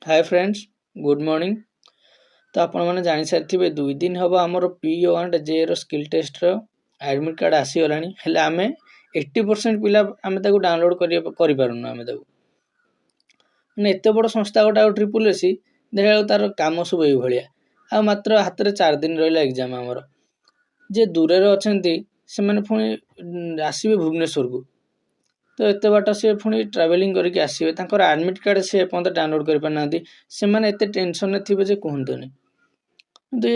Hi friends, good morning. ତ ଆପଣମାନେ ଜାଣିସାରିଥିବେ, 2 ଦିନ ହେବ ଆମର ପିଓ ଆଣ୍ଡ ଜେର ସ୍କିଲ୍ ଟେଷ୍ଟର ଆଡ଼ମିଟ୍ କାର୍ଡ଼ ଆସିଗଲାଣି। ହେଲେ ଆମେ 80% ପିଲା ଆମେ ତାକୁ ଡାଉନଲୋଡ଼୍ କରିପାରୁନୁ। ଆମେ ତାକୁ ମାନେ ଏତେ ବଡ଼ ସଂସ୍ଥା ଗୋଟେ ଆଉ ଟ୍ରିପୁଲ୍ ଏସ୍ ସି, ଦେଖିଲା ବେଳକୁ ତାର କାମ ସବୁ ଏଇଭଳିଆ। ଆଉ ମାତ୍ର ହାତରେ 4 ଦିନ ରହିଲା ଏକ୍ଜାମ୍ ଆମର। ଯିଏ ଦୂରରେ ଅଛନ୍ତି, ସେମାନେ ପୁଣି ଆସିବେ ଭୁବନେଶ୍ୱରକୁ। ତ ଏତେ ବାଟ ସିଏ ପୁଣି ଟ୍ରାଭେଲିଂ କରିକି ଆସିବେ, ତାଙ୍କର ଆଡ଼ମିଟ୍ କାର୍ଡ଼ ସେ ଏପର୍ଯ୍ୟନ୍ତ ଡାଉନଲୋଡ଼୍ କରିପାରୁନାହାନ୍ତି। ସେମାନେ ଏତେ ଟେନସନ୍ରେ ଥିବେ ଯେ କୁହନ୍ତୁନି। କିନ୍ତୁ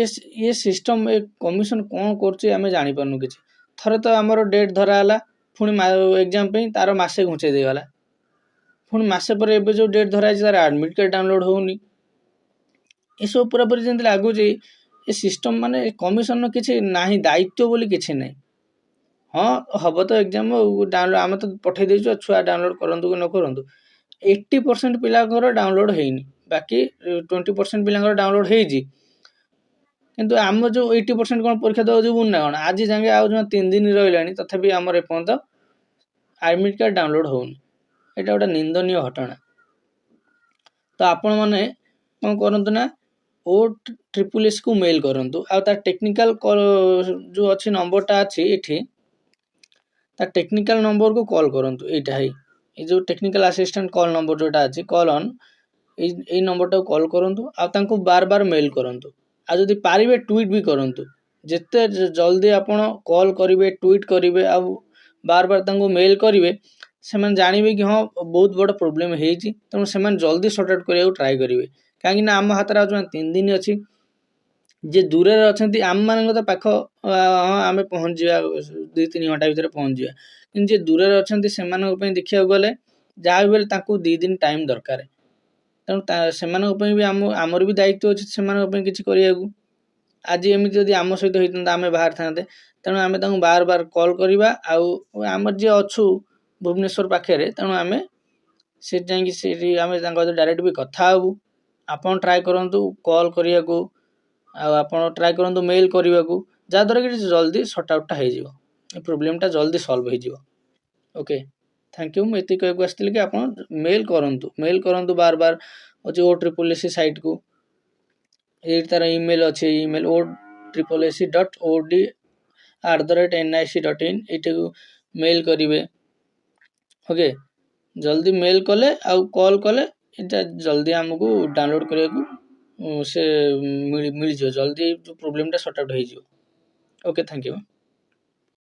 ଏ ସିଷ୍ଟମ୍, ଏ କମିଶନ୍ କ'ଣ କରୁଛି, ଆମେ ଜାଣିପାରୁନୁ କିଛି। ଥରେ ତ ଆମର ଡେଟ୍ ଧରା ହେଲା ପୁଣି ଏକ୍ଜାମ୍ ପାଇଁ, ତାର ମାସେ ଘୁଞ୍ଚେଇ ଦେଇଗଲା। ପୁଣି ମାସେ ପରେ ଏବେ ଯେଉଁ ଡେଟ୍ ଧରା ହେଇଛି, ତାର ଆଡ଼ମିଟ୍ କାର୍ଡ଼ ଡାଉନଲୋଡ଼୍ ହେଉନି। ଏସବୁ ପୁରାପୁରି ଯେମିତି ଲାଗୁଛି ଏ ସିଷ୍ଟମ୍, ମାନେ କମିଶନ୍ର କିଛି ନାହିଁ, ଦାୟିତ୍ୱ ବୋଲି କିଛି ନାହିଁ। ହଁ, ହବ ତ ଏକ୍ଜାମ୍ ଆଉ ଡାଉନଲୋଡ଼୍ ଆମେ ତ ପଠେଇ ଦେଇଛୁ, ଆଉ ଛୁଆ ଡାଉନଲୋଡ଼୍ କରନ୍ତୁ କି ନ କରନ୍ତୁ। 80% ପିଲାଙ୍କର ଡାଉନଲୋଡ଼୍ ହେଇନି, ବାକି 20% ପିଲାଙ୍କର ଡାଉନଲୋଡ଼୍ ହେଇଛି। କିନ୍ତୁ ଆମ ଯେଉଁ 80% କ'ଣ ପରୀକ୍ଷା ଦେବାକୁ ଯିବୁନି ନା କ'ଣ? ଆଜି ଯାକେ ଆଉ ଜମା 3 ଦିନ ରହିଲାଣି, ତଥାପି ଆମର ଏପର୍ଯ୍ୟନ୍ତ ଆଡ଼ମିଟ୍ କାର୍ଡ଼ ଡାଉନଲୋଡ଼୍ ହେଉନି। ଏଇଟା ଗୋଟେ ନିନ୍ଦନୀୟ ଘଟଣା। ତ ଆପଣମାନେ କ'ଣ କରନ୍ତୁ ନା, ଓ ଟ୍ରିପୁଲ୍ ଏସ୍କୁ ମେଲ୍ କରନ୍ତୁ ଆଉ ତାର ଟେକ୍ନିକାଲ୍ ଯେଉଁ ଅଛି, ନମ୍ବରଟା ଅଛି ଏଠି, ତା ଟେକ୍ନିକାଲ୍ ନମ୍ବରକୁ କଲ୍ କରନ୍ତୁ। ଏଇଟା ହେଇ ଏଇ ଯେଉଁ ଟେକ୍ନିକାଲ୍ ଆସିଷ୍ଟାଣ୍ଟ କଲ୍ ନମ୍ବର ଯେଉଁଟା ଅଛି, କଲ୍ ଅନ୍, ଏଇ ନମ୍ବରଟାକୁ କଲ୍ କରନ୍ତୁ ଆଉ ତାଙ୍କୁ ବାର ବାର ମେଲ୍ କରନ୍ତୁ ଆଉ ଯଦି ପାରିବେ ଟ୍ୱିଟ୍ ବି କରନ୍ତୁ। ଯେତେ ଜଲ୍ଦି ଆପଣ କଲ୍ କରିବେ, ଟ୍ୱିଟ୍ କରିବେ ଆଉ ବାର ବାର ତାଙ୍କୁ ମେଲ୍ କରିବେ, ସେମାନେ ଜାଣିବେ କି ହଁ, ବହୁତ ବଡ଼ ପ୍ରୋବ୍ଲେମ୍ ହେଇଛି। ତେଣୁ ସେମାନେ ଜଲ୍ଦି ସର୍ଟ ଆଉଟ୍ କରିବାକୁ ଟ୍ରାଏ କରିବେ, କାହିଁକି ନା ଆମ ହାତରେ ଆଉ ଜମା 3 ଦିନ ଅଛି। ଯିଏ ଦୂରରେ ଅଛନ୍ତି, ଆମମାନଙ୍କ ତ ପାଖ, ହଁ, ଆମେ ପହଞ୍ଚିଯିବା, 2-3 ଘଣ୍ଟା ଭିତରେ ପହଞ୍ଚିଯିବା। କିନ୍ତୁ ଯିଏ ଦୂରରେ ଅଛନ୍ତି, ସେମାନଙ୍କ ପାଇଁ ଦେଖିବାକୁ ଗଲେ ଯାହା ବି ହେଲେ ତାଙ୍କୁ 2 ଦିନ ଟାଇମ୍ ଦରକାର। ତେଣୁ ସେମାନଙ୍କ ପାଇଁ ବି ଆମର ବି ଦାୟିତ୍ୱ ଅଛି ସେମାନଙ୍କ ପାଇଁ କିଛି କରିବାକୁ। ଆଜି ଏମିତି ଯଦି ଆମ ସହିତ ହେଇଥାନ୍ତା, ଆମେ ବାହାରିଥାନ୍ତେ। ତେଣୁ ଆମେ ତାଙ୍କୁ ବାର ବାର କଲ୍ କରିବା ଆଉ ଆମର ଯିଏ ଅଛୁ ଭୁବନେଶ୍ୱର ପାଖରେ, ତେଣୁ ଆମେ ସେଠି ଯାଇକି ସେଠି ଆମେ ତାଙ୍କ ସହିତ ଡାଇରେକ୍ଟ ବି କଥା ହେବୁ। ଆପଣ ଟ୍ରାଏ କରନ୍ତୁ କଲ୍ କରିବାକୁ ଆଉ ଆପଣ ଟ୍ରାଏ କରନ୍ତୁ ମେଲ୍ କରିବାକୁ, ଯାହାଦ୍ୱାରା କି ଜଲ୍ଦି ସର୍ଟ ଆଉଟ୍ଟା ହେଇଯିବ, ଏ ପ୍ରୋବ୍ଲେମ୍ଟା ଜଲ୍ଦି ସଲ୍ଭ ହେଇଯିବ। Okay, thank you. ମୁଁ ଏତିକି କହିବାକୁ ଆସିଥିଲି କି ଆପଣ ମେଲ୍ କରନ୍ତୁ, ମେଲ୍ କରନ୍ତୁ ବାର ବାର ଅଛି ଓ ଟ୍ରିପୁଲ୍ ଏସ୍ ସି ସାଇଟ୍କୁ। ଏଇଠି ତାର ଇମେଲ୍ ଅଛି, email osssc.od@nic.in, ଏଇଟାକୁ ମେଲ୍ କରିବେ। ଓକେ, ଜଲ୍ଦି ମେଲ୍ କଲେ ଆଉ କଲ୍ କଲେ ଏଇଟା ଜଲ୍ଦି ଆମକୁ ଡାଉନଲୋଡ଼୍ କରିବାକୁ ସେ ମିଳିଯିବ, ଜଲ୍ଦି ପ୍ରୋବ୍ଲେମ୍ଟା ସର୍ଟ ଆଉଟ୍ ହେଇଯିବ। Okay, thank you.